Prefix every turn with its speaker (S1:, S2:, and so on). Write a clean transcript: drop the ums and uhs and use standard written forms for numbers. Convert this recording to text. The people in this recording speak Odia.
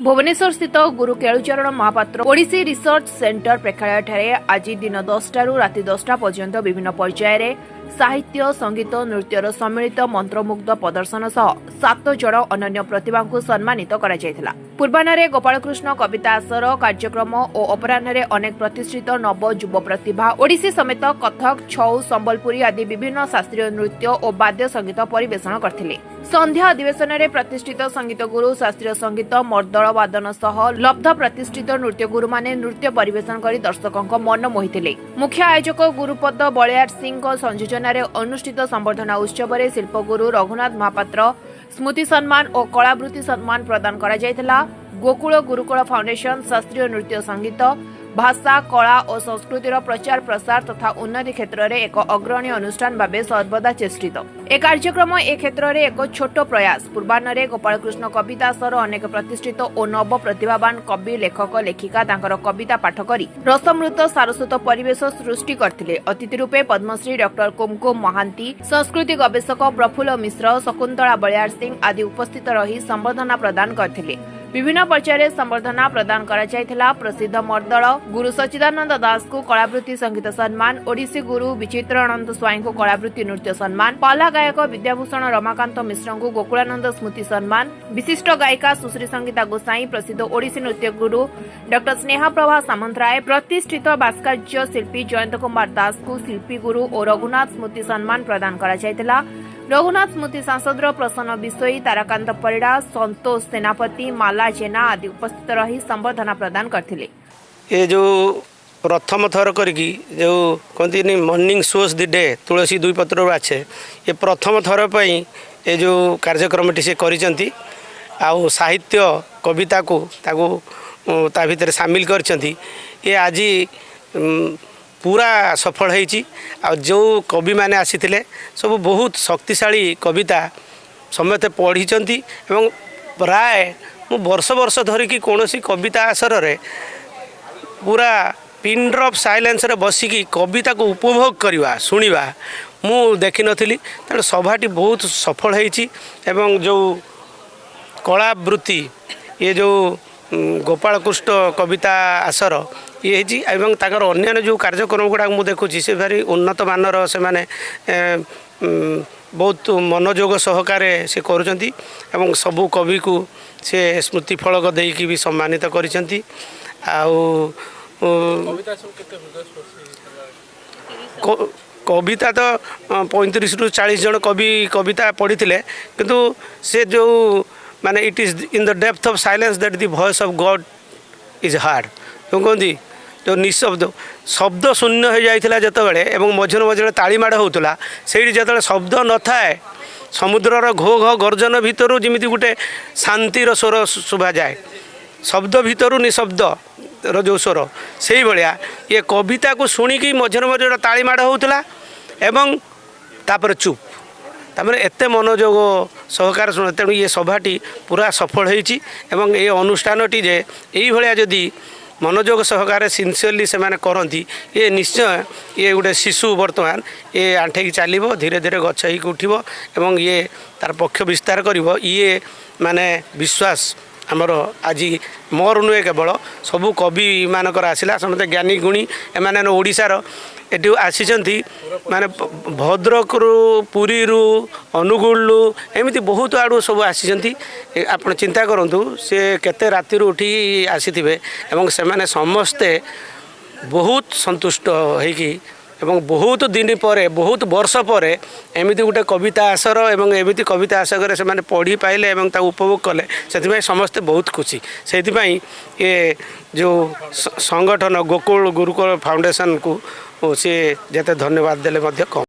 S1: ଭୁବନେଶ୍ୱର ସ୍ଥିତ ଗୁରୁ କେଳୁଚରଣ ମହାପାତ୍ର ଓଡ଼ିଶୀ ରିସର୍ଚ୍ଚ ସେଣ୍ଟର ପ୍ରେକ୍ଷାଳୟଠାରେ ଆଜି ଦିନ 10ଟାରୁ ରାତି 10ଟା ପର୍ଯ୍ୟନ୍ତ ବିଭିନ୍ନ ପର୍ଯ୍ୟାୟରେ ସାହିତ୍ୟ, ସଙ୍ଗୀତ, ନୃତ୍ୟର ସମ୍ମିଳିତ ମନ୍ତ୍ରମୁଗ୍ଧ ପ୍ରଦର୍ଶନ ସହ ସାତ ଜଣ ଅନନ୍ୟ ପ୍ରତିଭାଙ୍କୁ ସମ୍ମାନିତ କରାଯାଇଥିଲା। ପୂର୍ବାହ୍ନରେ ଗୋପାଳକୃଷ୍ଣ କବିତା ଆସର କାର୍ଯ୍ୟକ୍ରମ ଓ ଅପରାହ୍ନରେ ଅନେକ ପ୍ରତିଷ୍ଠିତ ନବ ଯୁବ ପ୍ରତିଭା ଓଡ଼ିଶୀ ସମେତ କଥକ, ଛଉ, ସମ୍ବଲପୁରୀ ଆଦି ବିଭିନ୍ନ ଶାସ୍ତ୍ରୀୟ ନୃତ୍ୟ ଓ ବାଦ୍ୟ ସଙ୍ଗୀତ ପରିବେଷଣ କରିଥିଲେ। ସନ୍ଧ୍ୟା ଅଧିବେଶନରେ ପ୍ରତିଷ୍ଠିତ ସଙ୍ଗୀତ ଗୁରୁ ଶାସ୍ତ୍ରୀୟ ସଙ୍ଗୀତ, ମର୍ଦ୍ଦଳ ବାଦନ ସହ ଲବ୍ଧ ପ୍ରତିଷ୍ଠିତ ନୃତ୍ୟଗୁରୁମାନେ ନୃତ୍ୟ ପରିବେଷଣ କରି ଦର୍ଶକଙ୍କ ମନ ମୋହିଥିଲେ। ମୁଖ୍ୟ ଆୟୋଜକ ଗୁରୁପଦ ବଳିୟାର ସିଂଙ୍କ ସଂଯୋଜନାରେ ଅନୁଷ୍ଠିତ ସମ୍ବର୍ଦ୍ଧନା ଉତ୍ସବରେ ଶିଳ୍ପଗୁରୁ ରଘୁନାଥ ମହାପାତ୍ର ସ୍ମୃତି ସମ୍ମାନ ଓ କଳାବୃତ୍ତି ସମ୍ମାନ ପ୍ରଦାନ କରାଯାଇଥିଲା। ଗୋକୁଳ ଗୁରୁକୁଳ ଫାଉଣ୍ଡେସନ ଶାସ୍ତ୍ରୀୟ ନୃତ୍ୟ, ସଙ୍ଗୀତ, ଭାଷା, କଳା ଓ ସଂସ୍କୃତିର ପ୍ରଚାର ପ୍ରସାର ତଥା ଉନ୍ନତି କ୍ଷେତ୍ରରେ ଏକ ଅଗ୍ରଣୀ ଅନୁଷ୍ଠାନ ଭାବେ ସର୍ବଦା ଚେଷ୍ଟିତ। ଏ କାର୍ଯ୍ୟକ୍ରମ ଏ କ୍ଷେତ୍ରରେ ଏକ ଛୋଟ ପ୍ରୟାସ। ପୂର୍ବାହ୍ନରେ ଗୋପାଳକୃଷ୍ଣ କବିତା ଆସର ଅନେକ ପ୍ରତିଷ୍ଠିତ ଓ ନବ ପ୍ରତିଭାବାନ କବି, ଲେଖକ, ଲେଖିକା ତାଙ୍କର କବିତା ପାଠ କରି ରସମୃତ ସାରସ୍ୱତ ପରିବେଶ ସୃଷ୍ଟି କରିଥିଲେ। ଅତିଥି ରୂପେ ପଦ୍ମଶ୍ରୀ ଡକ୍ଟର କୁମକୁମ ମହାନ୍ତି, ସଂସ୍କୃତି ଗବେଷକ ପ୍ରଫୁଲ୍ଲ ମିଶ୍ର, ଶକୁନ୍ତଳା ବଳିୟାର ସିଂ ଆଦି ଉପସ୍ଥିତ ରହି ସମ୍ବର୍ଦ୍ଧନା ପ୍ରଦାନ କରିଥିଲେ। ବିଭିନ୍ନ ପର୍ଯ୍ୟାୟରେ ସମ୍ବର୍ଦ୍ଧନା ପ୍ରଦାନ କରାଯାଇଥିଲା। ପ୍ରସିଦ୍ଧ ମର୍ଦ୍ଦଳ ଗୁରୁ ସଚିଦାନନ୍ଦ ଦାସଙ୍କୁ କଳାବୃତ୍ତି ସଙ୍ଗୀତ ସମ୍ମାନ, ଓଡ଼ିଶୀ ଗୁରୁ ବିଚିତ୍ରାନନ୍ଦ ସ୍ୱାଇଁଙ୍କୁ କଳାବୃତ୍ତି ନୃତ୍ୟ ସମ୍ମାନ, ପାଲା ଗାୟକ ବିଦ୍ୟାଭୂଷଣ ରମାକାନ୍ତ ମିଶ୍ରଙ୍କୁ ଗୋକୁଳାନନ୍ଦ ସ୍ମୃତି ସମ୍ମାନ, ବିଶିଷ୍ଟ ଗାୟିକା ସୁଶ୍ରୀ ସଙ୍ଗୀତା ଗୋସାଇଁ, ପ୍ରସିଦ୍ଧ ଓଡ଼ିଶୀ ନୃତ୍ୟ ଗୁରୁ ଡକ୍ଟର ସ୍ନେହାପ୍ରଭା ସାମନ୍ତରାୟ, ପ୍ରତିଷ୍ଠିତ ଭାସ୍କର୍ଯ୍ୟ ଶିଳ୍ପୀ ଜୟନ୍ତ କୁମାର ଦାସଙ୍କୁ ଶିଳ୍ପୀ ଗୁରୁ ଓ ରଘୁନାଥ ସ୍ମୃତି ସମ୍ମାନ ପ୍ରଦାନ କରାଯାଇଥିଲା। ରଘୁନାଥ ସ୍ମୃତି ସାଂସଦର ପ୍ରସନ୍ନ ବିଷୋୟୀ, ତାରାକାନ୍ତ ପରିଡ଼ା, ସନ୍ତୋଷ ସେନାପତି, ମାଲା ଜେନା ଆଦି ଉପସ୍ଥିତ ରହି ସମ୍ବର୍ଦ୍ଧନା ପ୍ରଦାନ କରିଥିଲେ।
S2: ଏ ଯେଉଁ ପ୍ରଥମ ଥର କରିକି ଯେଉଁ କହନ୍ତିନି, "Morning sows the day, ତୁଳସୀ ଦୁଇ ପତ୍ରରୁ ବାଛେ", ଏ ପ୍ରଥମ ଥର ପାଇଁ ଏ ଯେଉଁ କାର୍ଯ୍ୟକ୍ରମଟି ସେ କରିଛନ୍ତି ଆଉ ସାହିତ୍ୟ କବିତାକୁ ତାକୁ ତା ଭିତରେ ସାମିଲ କରିଛନ୍ତି, ଏ ଆଜି ପୁରା ସଫଳ ହେଇଛି। ଆଉ ଯେଉଁ କବିମାନେ ଆସିଥିଲେ, ସବୁ ବହୁତ ଶକ୍ତିଶାଳୀ କବିତା ସମସ୍ତେ ପଢ଼ିଛନ୍ତି ଏବଂ ପ୍ରାୟ ମୁଁ ବର୍ଷ ବର୍ଷ ଧରିକି କୌଣସି କବିତା ଆସରରେ ପୁରା ପିନ୍ ଡ୍ରପ୍ ସାଇଲେନ୍ସରେ ବସିକି କବିତାକୁ ଉପଭୋଗ କରିବା, ଶୁଣିବା ମୁଁ ଦେଖିନଥିଲି। ତେଣୁ ସଭାଟି ବହୁତ ସଫଳ ହେଇଛି ଏବଂ ଯେଉଁ କଳାବୃତ୍ତି ଇଏ ଯେଉଁ ଗୋପାଳକୃଷ୍ଣ କବିତା ଆସର ଇଏ ହେଇଛି ଏବଂ ତାଙ୍କର ଅନ୍ୟାନ୍ୟ ଯେଉଁ କାର୍ଯ୍ୟକ୍ରମ ଗୁଡ଼ାକ ମୁଁ ଦେଖୁଛି, ସେ ଭାରି ଉନ୍ନତ ମାନର। ସେମାନେ ବହୁତ ମନୋଯୋଗ ସହକାରେ ସେ କରୁଛନ୍ତି ଏବଂ ସବୁ କବିକୁ ସେ ସ୍ମୃତି ଫଳକ ଦେଇକି ବି ସମ୍ମାନିତ କରିଛନ୍ତି। ଆଉ କବିତା ତ 35ରୁ 40 ଜଣ କବି କବିତା ପଢ଼ିଥିଲେ, କିନ୍ତୁ ସେ ଯେଉଁ ମାନେ "It is in the depth of silence that the voice of God is heard" ଯେଉଁ କୁହନ୍ତି, ଯେଉଁ ନିଶବ୍ଦ, ଶବ୍ଦ ଶୂନ୍ୟ ହୋଇଯାଇଥିଲା ଯେତେବେଳେ ଏବଂ ମଝିରେ ମଝିରେ ତାଳି ମାଡ଼ ହେଉଥିଲା, ସେଇଠି ଯେତେବେଳେ ଶବ୍ଦ ନଥାଏ, ସମୁଦ୍ରର ଘୋ ଘୋ ଗର୍ଜନ ଭିତରୁ ଯେମିତି ଗୋଟେ ଶାନ୍ତିର ସ୍ୱର ଶୁଭାଯାଏ, ଶବ୍ଦ ଭିତରୁ ନିଶବ୍ଦର ଯେଉଁ ସ୍ୱର, ସେଇଭଳିଆ ଇଏ କବିତାକୁ ଶୁଣିକି ମଝିରେ ମଝିରେ ତାଳି ମାଡ଼ ହେଉଥିଲା ଏବଂ ତାପରେ ଚୁପ୍। ତାପରେ ଏତେ ମନୋଯୋଗ ସହକାରେ ଶୁଣ। ତେଣୁ ଇଏ ସଭାଟି ପୁରା ସଫଳ ହେଇଛି ଏବଂ ଏ ଅନୁଷ୍ଠାନଟି ଯେ ଏଇଭଳିଆ ଯଦି ମନୋଯୋଗ ସହକାରେ ସିନସିୟରଲି ସେମାନେ କରନ୍ତି, ଇଏ ନିଶ୍ଚୟ ଇଏ ଗୋଟେ ଶିଶୁ ବର୍ତ୍ତମାନ, ଇଏ ଆଣ୍ଠେଇକି ଚାଲିବ, ଧୀରେ ଧୀରେ ଗଛ ହେଇକି ଉଠିବ ଏବଂ ଇଏ ତାର ପକ୍ଷ ବିସ୍ତାର କରିବ। ଇଏ ମାନେ ବିଶ୍ୱାସ ଆମର ଆଜି ମୋର ନୁହେଁ କେବଳ, ସବୁ କବିମାନଙ୍କର ଆସିଲା। ସମସ୍ତେ ଜ୍ଞାନୀ ଗୁଣୀ ଏମାନେ ଓଡ଼ିଶାର ଏଠି ଆସିଛନ୍ତି, ମାନେ ଭଦ୍ରକରୁ, ପୁରୀରୁ, ଅନୁଗୁଳରୁ, ଏମିତି ବହୁତ ଆଡ଼ୁ ସବୁ ଆସିଛନ୍ତି। ଆପଣ ଚିନ୍ତା କରନ୍ତୁ, ସେ କେତେ ରାତିରୁ ଉଠି ଆସିଥିବେ ଏବଂ ସେମାନେ ସମସ୍ତେ ବହୁତ ସନ୍ତୁଷ୍ଟ ହେଇକି ଏବଂ ବହୁତ ଦିନ ପରେ, ବହୁତ ବର୍ଷ ପରେ ଏମିତି ଗୋଟେ କବିତା ଆସର ଏବଂ ଏମିତି କବିତା ଆସରରେ ସେମାନେ ପଢ଼ି ପାଇଲେ ଏବଂ ତାକୁ ଉପଭୋଗ କଲେ, ସେଥିପାଇଁ ସମସ୍ତେ ବହୁତ ଖୁସି। ସେଇଥିପାଇଁ ଏ ଯେଉଁ ସଂଗଠନ ଗୋକୁଳ ଗୁରୁକୁଳ ଫାଉଣ୍ଡେସନକୁ ସିଏ ଯେତେ ଧନ୍ୟବାଦ ଦେଲେ ମଧ୍ୟ କମ୍।